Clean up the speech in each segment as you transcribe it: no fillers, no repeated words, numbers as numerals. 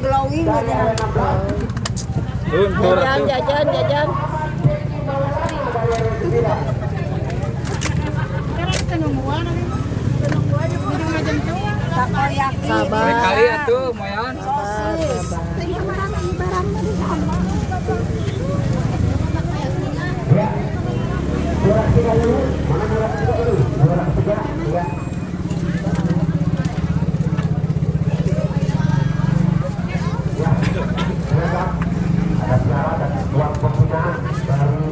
Glowing gitu. Jajan, jajan, jajan. Takoyaki. Sabar. Kali atuh moyan. Sosis. Ya. Juara ketiga dulu. Mana juara ketiga dulu? Juara ketiga, ya. Ya, silakan. Ada piala dan uang pembinaan dari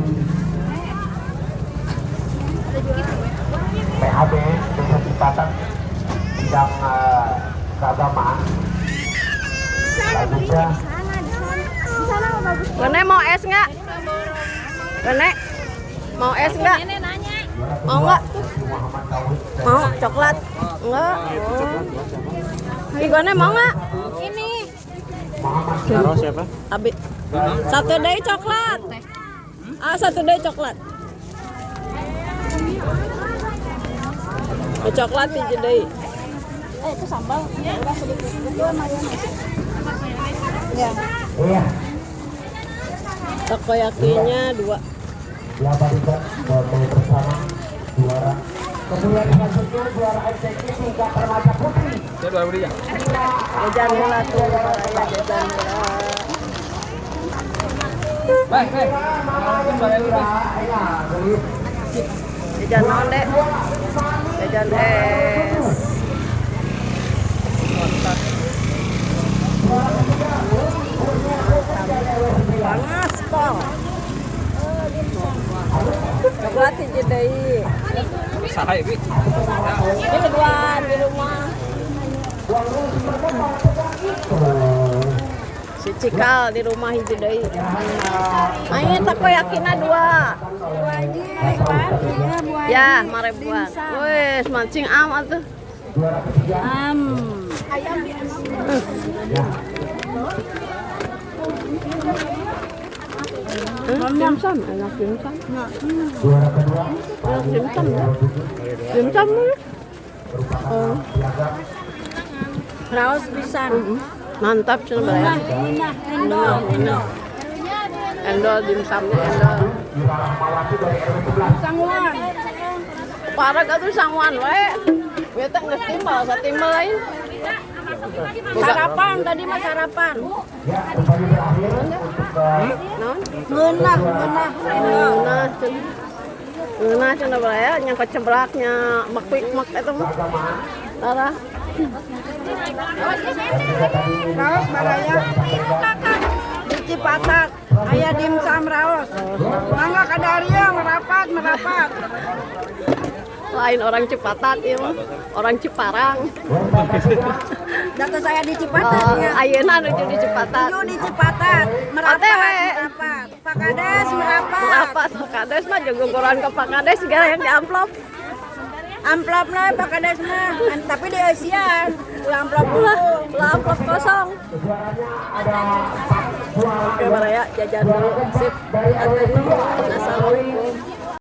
PHB Desa Cipatat bidang keagamaan. Selanjutnya Rene mau es nggak? Rene mau es nggak? Mau nggak? Mau coklat? Enggak. Oh. Ih, mau nggak? Ini. Taruh siapa? Abi. Satu day coklat. Ah, satu day coklat. Oh, coklat hiji deui. Itu sambal. Udah sedikit. Itu mayones. Ya. Iya. Takoyakinya 2. Diabadikan foto bersama juara. Kemudian selanjutnya juara MTQ tingkat remaja putri. Saya dua beli ya. Jajan heula tuh, baraya jajan heula. Baik, baik. Jajan naon, Dek? Jajan es. Panas, pol. Coklat hiji deui. Saha ieu, Bi? Ini kedua di rumah. Si Cikal di rumah hiji deui. Ayo takoyakina 2. Ya, 5 ribuan. Wes, mancing am atuh. Juara ketiga. Ayam di Dimsum, enak dimsum. Juara kedua. Enak dimsum ya. Dimsum ya. Merupakan piagam Raos pisan. Mantap cenah baraya. Nah, endol, endol. Endol dimsumnya endol. Ira Rahmawati dari RW 11. Sanguan. Parah atuh sanguan wae. We teh geus timbal, satimbal lain. Sarapan tadi mah sarapan. Ya, kembali berakhir untuk ke Naon? Ngeunah, ngeunah. Ngeunah cenah. Ngeunah cenah baraya nya kecebraknya mak eta mah. Tara. Raos baraya. Di Cipatat aya dimsum raos. Mangga ka dieu merapat, merapat. Lain orang Cipatat ieu mah, orang Ciparang. Data saya di Cipatat Oh, ya. ayeuna nuju di Cipatat. Nuju di Cipatat, merapat, Ote we. merapat. Pak Kades merapat. Merapat Pak Kades mah jogogoran ke Pak Kades segala yang di amplop. Amplopna Pak Kades mah, tapi di eusian, ulah amplop Ulah, dulu. ulah amplop kosong. Juaranya ada 4 juara. Oke, baraya jajan dulu. Sip. Dari RW 3. Assalamualaikum.